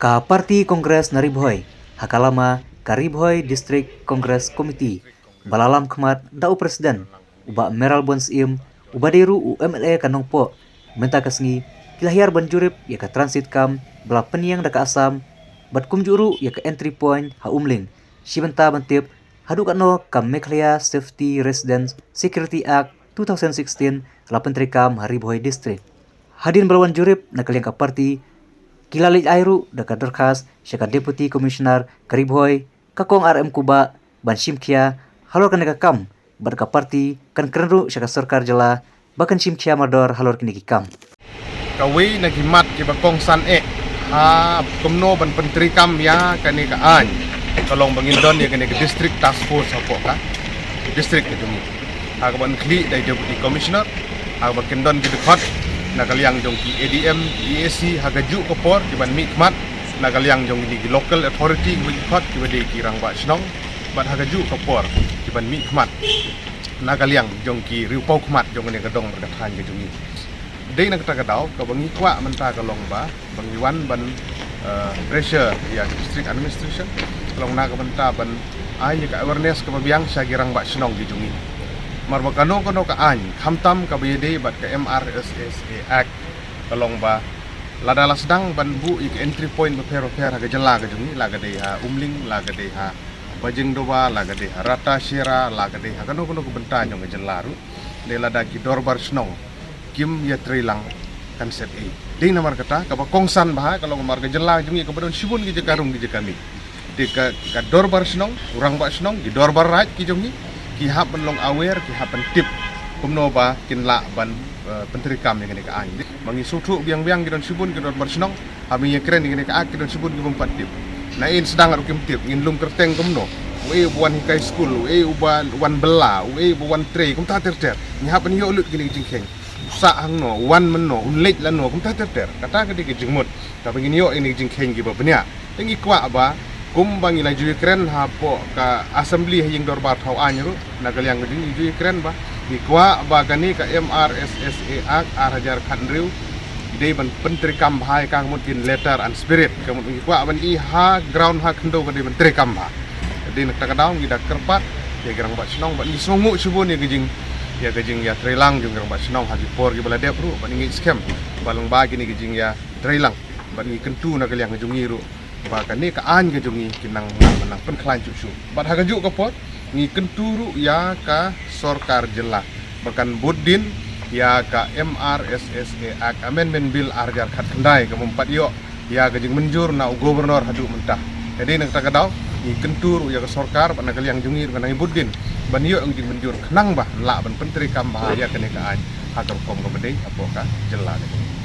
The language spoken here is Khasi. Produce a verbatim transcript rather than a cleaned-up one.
Ka party Congress na Ri Bhoi, ha ka lama ka Ri Bhoi District Congress Committee, ba la lam khmat da u President, u Bah Mayralborn Syiem, uba dei ruh u M L A ka Nongpoh, mynta ka sngi ki la hiar ban jurip ïa ka transit camp ba la pynïeng da ka Assam, bad kumjuh ruh ïa ka entry point ha Umling, shi bynta ban tip haduh katno ka Meghalaya Safety Residents Security Act two thousand sixteen la pyntreikam ha Ri Bhoi District. Hadien ba la wan jurip na ka liang ka party, ki la leit ai ruh da ka dorkhas sha ka Deputy Commissioner ka Ri Bhoi, ka Kong R M Kubah, ban shim khia halor kane ka kam, bad ka party kan kren ruh sha ka sorkar jylla ba kan shim khia mardor halor kine ki kam. Kawei na ki mat kiba kongsan eh ha kumno ban pyntreikam ïa kane ka aiñ, ka long ba ngin don ïa kane ka District Task Force hapoh ka district ka jong ngi, ha kaba khlieh da i Deputy Commissioner, ha kaba kin don ki dkhot na ka liang jong ki A D M, ki E A C, ha kajuh ka por kiban mih khmat na ka liang jong kine ki local authority, kiba ki dkhot kiba dei ki rangbah shnong, bad ha kajuh ka por kiban mih khmat na ka liang jong ki riewpawkhmat jong kane ka dong bad ka thaiñ ka jong ngi. Dei na kata ka daw kaba ngi kwah mynta ka long ba, ba ngi wan ban, eh, pressure ïa ka District Administration, ka long na ka bynta ban ai ïa ka awareness kaba biang sha ki rangbah shnong ki jong ngi. Namar ba kano kano ka aiñ, khamtam kaba ïadei bad ka M R S S A Act, ka long ba lada la sdang ban buh ïa ka entry point bapher bapher ha ka jylla ka jong ngi, la ka dei ha Umling, la ka dei ha Bajingdoba, la ka dei ha Ratacherra, la ka dei ha kano kano ka bynta jong ka jylla ruh, dei lada ki dorbar shnong kim ïatreilang, kan set ei. Dei namar kata kaba kongsan bha ka long namar ka jylla jong ngi kaba don shibun ki jaka rung ki jaka mih. Dei ka, ka dorbar shnong, u rangbah shnong, ki dorbar raid ki jong ngi, ki hap ban long aware, ki hap ban tip kumno ba kin lah ban, eh, pyntreikam ïa kane ka aiñ. Ba ngi sngewthuh biang biang ki don shibun ki dorbar shnong, haba ngi ïakren ïa kane ka act ki don shibun ki bym pat tip. Na in sdang ruh kim tip, ngin lum kyrteng kumno, uei uba wan hikai skul, uei uba wan bylla, uei uba wan trei, kumta ter ter. Ngi hap ban ïoh lut kine ki jingkheiñ. U sah hangno, u wan mynno, un leit lano, kumta ter ter. Kata ka dei ka jingmut kaba ngin ïoh ïa kine ki jingkheiñ kiba bniah. Te ngi kwah ba kumba ngi la ju ïakren hapoh ka Assembly ha ïing dorbar thaw aiñ ruh, na ka liang ka jong ngi ju ïakren ba ngi kwah ba kane ka M R S S A Act ar hajar khathynriew dei ban pyntreikam bha ïa ka, ka mut in letter and spirit, ka mut ngi kwah ban i ha ground ha khyndew ka dei ban treikam bha. Ka dei na kata ka daw ngi da kyrpad ïa ki rangbah shnong bad ngi sngewnguh shibun ïa ka jing, ïa ka jingïatreilang jong ki rangbah shnong ha ki por kiba la dep ruh, bad ngi ngeit skhem ba lyngba kine ki jingïatreilang bad ngi kyntu na ka liang ka jong ngi ruh ba kane ka aiñ ka jong ngi kin nang, nang pynkhlaiñ shuh shuh. Bad ha kajuh ka por ngi kyntu ruh ïa ka sorkar jylla ba kan bud dien ïa ka M R S S A Act Amendment Bill ar hajar khatkhyndai, ka bym pat ïoh ïa ka jingmynjur na u Governor haduh mynta. Ka dei na kata ka daw ngi kyntu ruh ïa ka sorkar bad na ka liang jong ngi ruh kan nang bud dien ban ïoh ïa ka jingmynjur khnang ba lah ban pyntreikam bha ïa kane ka aiñ ha ka rukom kaba dei hapoh ka jylla ka jong ngi.